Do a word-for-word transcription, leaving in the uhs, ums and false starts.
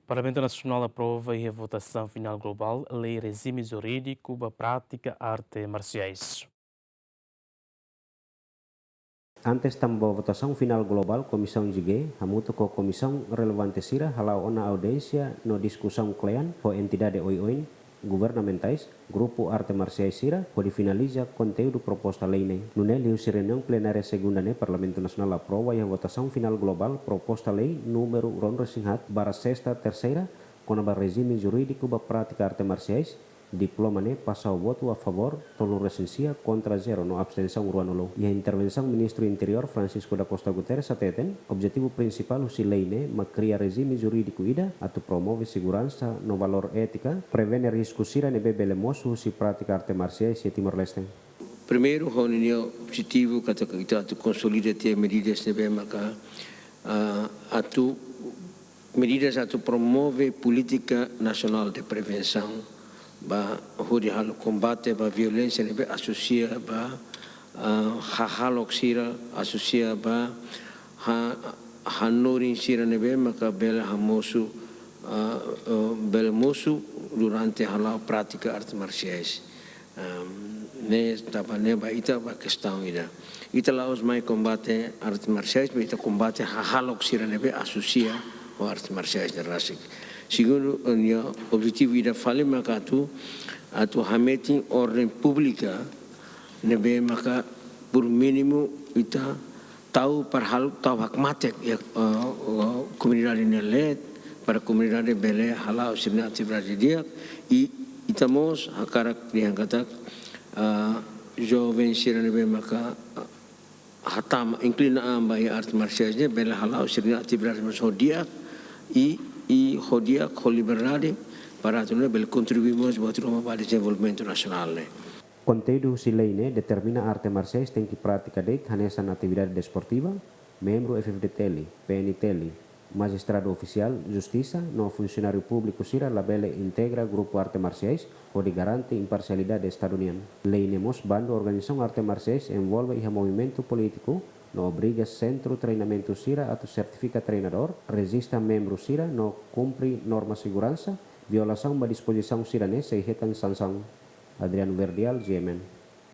Parlamentu Nasionál aprova iha votasaun finál globál lei rejime jurídiku ba prátika arte marsiais. Antes tama ba votasaun finál globál, Komisaun G G hamutuk ho komisaun relevante sira hala'o ona audiénsia no diskusaun kle'an ho entidade oioin, governamentais, grupu arte marsiais sira, hodi finaliza konteúdu proposta lei ne'e. Nune'e liuhusi reuniaun plenária segunda ne'e, Parlamentu Nasionál aprova iha votasaun finál globál proposta lei númeru ruanulu-resin-haat barra sesta terseira, kona-ba rejime jurídiku ba prátika arte marsiais, diploma ne'e pasa ho votu a favór tolu-resin-sia, kontra zero no abstensaun ruanulu. Iha intervensaun Ministru Interiór Francisco da Costa Guterres hateten, objetivu prinsipál husi lei ne'e mak kria rejime jurídiku ida atu promove seguransa no valór étika, prevene risku sira ne'ebé bele mosu husi prátika arte marsiais iha Timor-Leste. Primeiru, ho ninia objetivu katak ita atu konsolida tiha medidas ne'ebé maka, ah, atu medidas atu promove polítika nasionál de prevensaun ba hodi halo kombate ba violénsia ne'ebé asosia ba, ah, hahalok sira, asosia ba ha-, hanorin sira ne'ebé maka bele hamosu, ah, eh, bele mosu durante hala'o prátika arte marsiais. Ehm, ne'e tanba ne'e ba ita ba kestaun ida. Ita la'ós mai kombate arte marsiais, ba ita kombate hahalok sira ne'ebé asosia ho arte marsiais ne'e rasik. Segundu, nia objetivu ida fali maka atu, atu hametin orden públika ne'ebé maka por mínimu ita tau para halo, tau hakmatek iha, eh, eh, komunidade nia leet, para komunidade bele hala'o sira-nia atividade di'ak, i ita mós hakarak dehan katak, eh, joven sira ne'ebé maka, eh, hatama, inklina an ba iha arte marsiais ne'e bele hala'o sira-nia atividade mós ho di'ak, i, i ho di'ak, ho liberdade, para atu nune'e bele kontribui mós buat ruma ba dezenvolvimentu nasionál ne'e. Konteúdu husi lei ne'e determina arte marsiais tenke pratika de'it hanesan atividade desportiva, membru F-FDTL, P-NTL, majistradu ofisiál justisa no funsionáriu públiku sira labele integra grupu arte marsiais hodi garante imparsialidade Estadu nian. Lei ne'e mós bandu organizasaun arte marsiais envolve iha movimentu polítiku no obriga sentru treinamentu sira atu sertifika treinadór, rejista membru sira no kumpre norma seguransa, violasaun ba dispozisaun sira-ne'e sei hetan sansaun. Adriano Verdial, G M N.